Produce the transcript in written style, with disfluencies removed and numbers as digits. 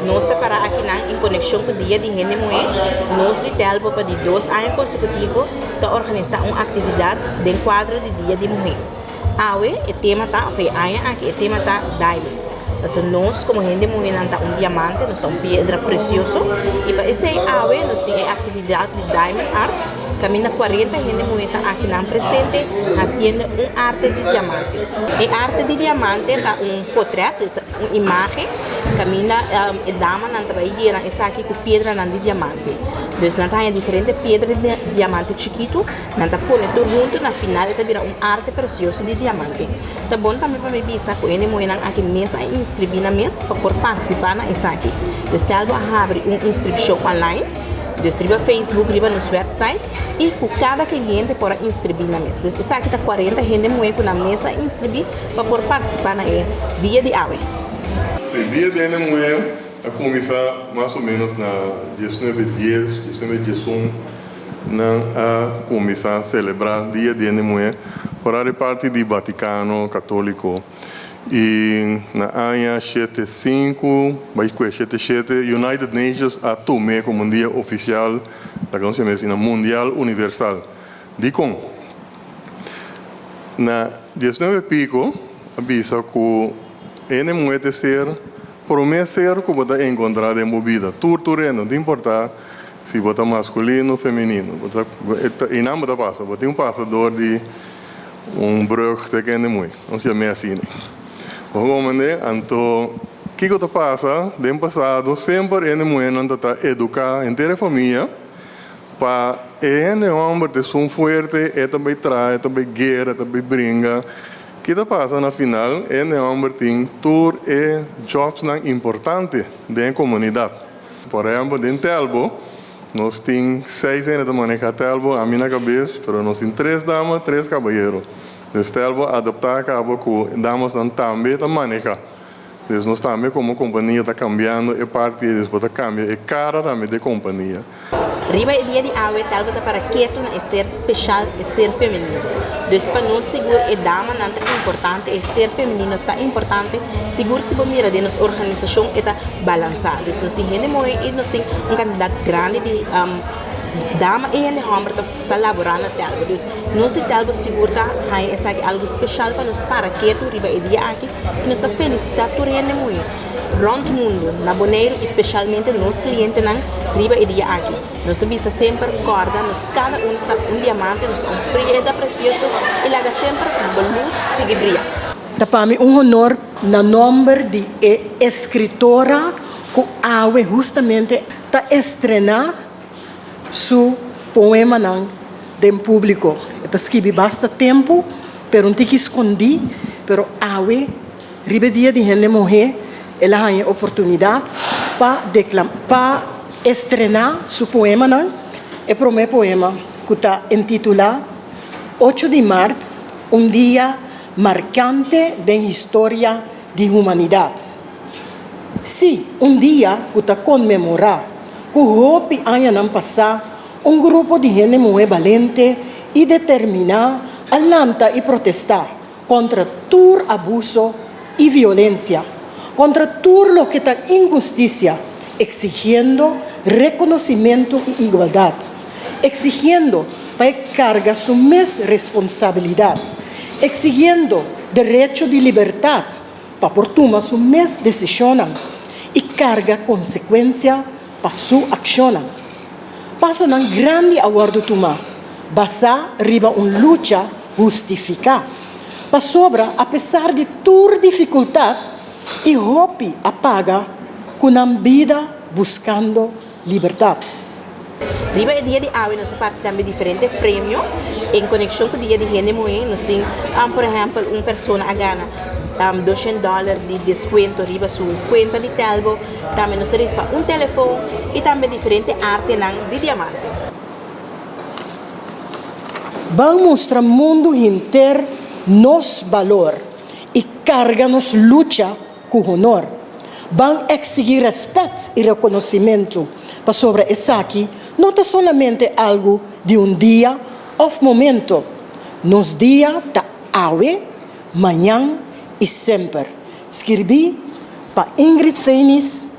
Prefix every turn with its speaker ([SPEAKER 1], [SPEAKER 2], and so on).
[SPEAKER 1] Nos ta para akinan en konekshon ku Dia di Hende Muhé. Nos di Telbo pa di dos aña konsekutivo ta organisá un aktividat den kuadro di Dia di Muhé. Awe e tema ta, òf e aña aki e tema ta Diamond. Pasobra nos komo hende muhénan ta un diamante, nos ta un piedra presioso i pa esei awe nos tin e aktividat di Diamond Art kaminda kuarenta hende muhé ta akinan presente hasiendo un arte di diamante. E arte di diamante ta un potrèt, un imágen kaminda e damanan ta bai yena esaki ku piedranan di diamante. Dus nan ta haña diferente piedra di diamante chikitu, nan ta pone tur huntu, na final e ta bira un arte presioso di diamante. Ta bon tambe pa mi bisa ku hende muhénan aki mes a inskribí nan mes pa por partisipá na esaki. Dus Telbo a habri un inskripshon online, dus riba Facebook, riba nos wèpsait, i ku kada kliente por a inskribí nan mes. Dus esaki ta kuarenta hende muhé ku nan mes a inskribí pa por partisipá na e dia di awe.
[SPEAKER 2] Si, Dia di Hende Muhé a kuminsá mas o ménos na diesnuebe dies, diesnuebe diesun. Nan a kuminsá selebrá Dia di Hende Muhé foral di parti di Vatikano Katóliko i na aña shete sinku bai kue shete shete United Nations a tum'é komo un dia ofisial, laga nos yama asina, mundial universal. Dikon? Na diesnuebe piko a bisa ku hende muhé ta ser promé ser ku bo ta enkontrá den bo bida, tur tur hende, no ta importá Si bo ta masculino o femenino, bo ta einan bo ta pasa, bo tin un pasa door di un brug te kende mui, nos yam'é asina. Bo comprende? Anto kiko ta pasa den pasado semper hende muhernan ta ta educa henter e famia pa e hende homber ta esun fuerte, e ta bay traha, e ta bay guera, e ta bay bringa. Ki ta pasa na final? E hende homber tin tur e jobsnan importante den e comunidad. Por ehempel, den Telbo nos tin seis hende ta maneha Telbo, ami na kabes, pero nos tin tres dama, tres kabayero. Dus Telbo a adopta kaba ku damasnan tambe ta maneha. Dus nos tambe komo kompania ta kambiando e parti ei, dus bo ta kambia e kara tambe di e kompania.
[SPEAKER 1] Riba e dia di awe Telbo ta para ketu na e ser speshal, e ser femenino. Dus pa nos sigur e damanan ta importante, e ser femenino ta importante, sigur si bo mira den nos organisashon e ta balansá. Dus nos tin hende muhé i nos tin un kantidat grandi di dama i hende hòmber ta ta laborá na Telbo. Dus nos di Telbo sigur ta haña esaki algu speshal pa nos para ketu riba e dia aki i nos ta felisitá tur hende muhé. Rònt mundu, na Boneiru i spesialmente nos klientenan riba e dia aki. Nos ta bisa semper, kòrda nos kada un ta un diamante, nos ta un prieda presioso i laga semper bo lus sigui bria.
[SPEAKER 3] Ta pa mi un honor na nòmber di e eskritora ku awe hustamente ta estrená su poemanan den públiko. E ta skibi basta tempu, pero un tiki skondí, pero awe Riba e dia di hende muhé el a haña e oportunidat pa deklam pa estrená su poemanan. E promé poema ku ta entitulá Ocho di mart, un dia markante den historia di humanidat. Sí, un dia ku ta konmemorá ku hopi añanan pasá un grupo di hende muhé balente i determiná a lanta i protestá kontra tur abuso i violensia, kontra tur loke ta inhustisia, eksigiendo rekonosimentu i igualdat, eksigiendo pa e karga su mes responsabilidat, eksigiendo derecho di libertat pa por tuma su mes desishonnan i karga konsekuensia pa su akshonnan. Pasonan grandi a wòrdu tumá, basá riba un lucha hustifiká, pasobra apesar di tur difikultat i hopi a paga ku nan bida buskando libertat.
[SPEAKER 1] Riba e dia di awe nos a parti tambe diferente premio en konekshon ku Dia di Hende Muhé. Nos tin por ehèmpel un persona a gana doshen dòler di deskuento riba su kuenta di Telbo. Tambe nos ta rifa un telefon i tambe diferente artenan di diamante.
[SPEAKER 3] Ban mustra mundu henter nos balor i karga nos lucha ku honor. Ban eksigí rèspèt i rekonosimentu, pasobra esaki no ta solamente algu di un dia òf momento. Nos dia ta awe, mañan i semper. Skirbí pa Ingrid Feinis.